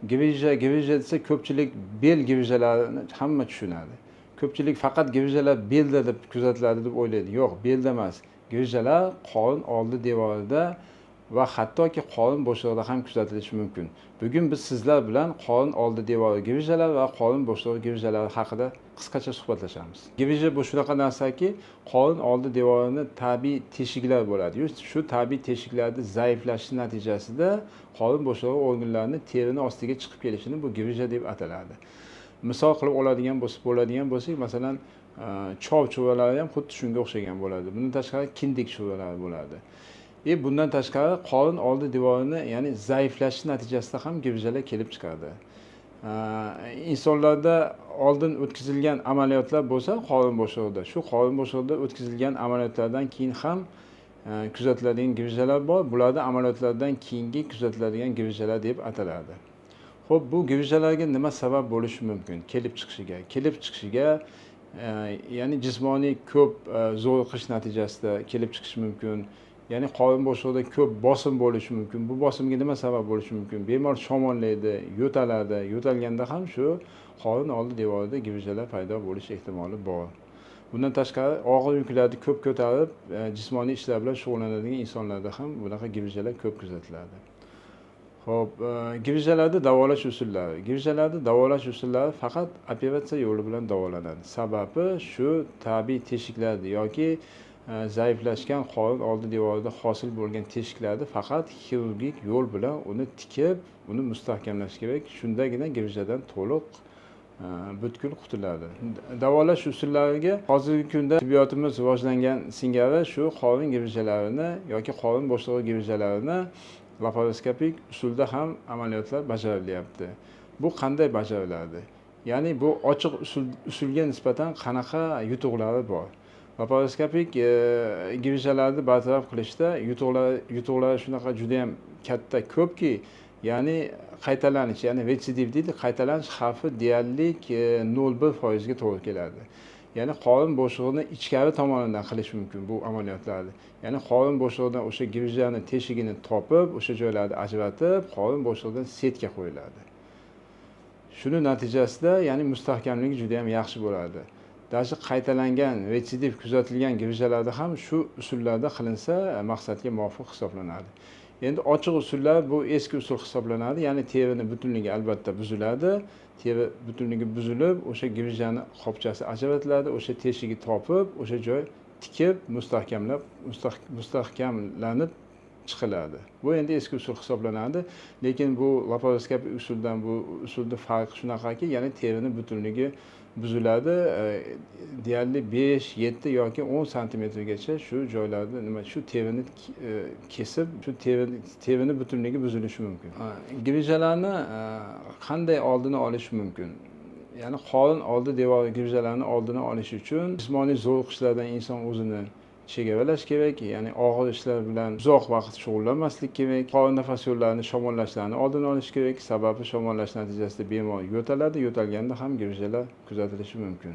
Gvija desa ko'pchilik bel gvijalarini hamma tushunadi. Ko'pchilik faqat gvijalar belda deb kuzatiladi deb o'ylaydi. Yo'q, belda emas. Gvijalar qorin oldi devorida va hattoki qorin bo'shlig'ida ham kuzatilishi mumkin. Bugun biz sizlar bilan qorin oldi devori gvijalar va qorin bo'shlig'i gvijalari haqida qisqacha suhbatlashamiz. Gvija bu shunaqa narsaki, qorin oldi devorini tabiiy teshiklar bo'ladi. Shu tabiiy teshiklarni zaiflashishi natijasida qorin bo'shlig'i organlarini terini ostiga chiqib kelishini bu gvija deb ataladi. Misol qilib oladigan bo'lsak, masalan, chov chuvalari ham xuddi shunga o'xshagan bo'ladi. Bundan tashqari kindik chuvalari bo'ladi. Bundan tashqari qorin oldi devorini, ya'ni zaiflashish natijasida ham gvijalar kelib chiqadi. Insonlarda oldin o'tkazilgan amaliyotlar bo'lsa, qorin bo'shlig'ida, shu qorin bo'shlig'ida o'tkazilgan amaliyotlardan keyin ham kuzatiladigan gvijalar bor. Bularda amaliyotlardan keyingi kuzatiladigan gvijalar deb ataladi. Xo'p, bu gvijalarga nima sabab bo'lishi mumkin? Kelib chiqishiga, ya'ni jismoniy ko'p zo'riqish natijasida kelib chiqishi mumkin. Ya'ni qorin bo'shlig'ida ko'p bosim bo'lishi mumkin. Bu bosimga nima sabab bo'lishi mumkin? Bemor shamollaydi, yo'taladi. Yo'talganda ham shu qorin oldi devorida gvijalar paydo bo'lish ehtimoli bor. Bundan tashqari og'ir yuklarni ko'p ko'tarib, jismoniy ishlar bilan shug'ullanadigan insonlarda ham bunaqa gvijalar ko'p kuzatiladi. Xo'p, gvijalarni davolash usullari. Gvijalarni davolash usullari faqat operatsiya yo'li bilan davolanadi. Sababi shu tabiiy teshiklarni yoki zaiflashgan qorin oldi devorida hosil bo'lgan teshiklarni faqat xirurgik yo'l bilan uni tikib, uni mustahkamlash kerak. Shundagina gvijadan to'liq butkul qutuladi. Davolash usullariga hozirgi kunda tibbiyotimiz rivojlangan singari shu qorin gvijalarini yoki qorin bo'shlig'i gvijalarini laparoskopik usulda ham amaliyotlar bajarilyapti. Bu qanday bajariladi? Ya'ni bu ochiq usulga nisbatan qanaqa yutuqlari bor? Laparoskopik gvijalarni bartaraf qilishda yutuqlari shunaqa juda ham katta ko'pki, ya'ni qaytalanish, ya'ni retsidiv deydi, qaytalanish xavfi deyarli 0,1% ga to'g'ri keladi. Ya'ni qorin bo'shlig'ini ichkari tomonidan qilish mumkin bu amaliyotlarni. Ya'ni qorin bo'shlig'idan o'sha gvijani teshigini topib, o'sha joylarni ajratib, qorin bo'shlig'idan setka qo'yiladi. Shuni natijasida, ya'ni mustahkamligi juda ham yaxshi bo'ladi. Dashi qaytalangan, retsidiv kuzatilgan gvijalarda ham shu usullarda qilinsa maqsadga muvofiq hisoblanadi. Endi ochiq usullar bu eski usul hisoblanadi, ya'ni terini butunligi albatta buziladi. Teri butunligi buzilib, o'sha gvijani qopchasi ajratiladi, o'sha teshigi topib, o'sha joy tikib, mustahkamlanib chiqiladi. Bu endi eski usul hisoblanadi, lekin bu laparoskopik usuldan bu usulda farqi shunaqaki, ya'ni terini butunligi buziladi, deyarli 5, 7 yoki 10 santimetrgacha shu joylarda nima shu terini kesib, shu terini butunligi buzilishi mumkin. Gvijalarni qanday oldini olish mumkin? Ya'ni qorin oldi devori gvijalarini oldini olish uchun jismoniy zo'riqishlardan inson o'zini chegaralash kerak, ya'ni og'ir ishlar bilan uzoq vaqt shug'ullanmaslik kerak, qorin nafas yo'llarini shamollashlarini oldini olish kerak. Sababi shamollash natijasida bemor yo'taladi, yo'talganda ham gvijalar kuzatilishi mumkin.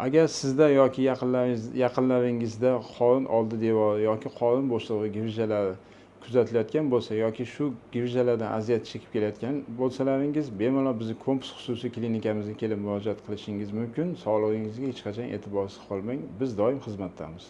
Agar sizda yoki yaqinlaringizda qorin oldi devori yoki qorin bo'shlig'i gvijalari kuzatilayotgan bo'lsa yoki shu gvijalardan aziyat chekib kelayotgan bo'lsalaringiz, bemalol bizni Komps xususiy klinikamizga kelib murojaat qilishingiz mumkin. Sog'lig'ingizga hech qachon e'tiborsiz qolmang. Biz doim xizmatdamiz.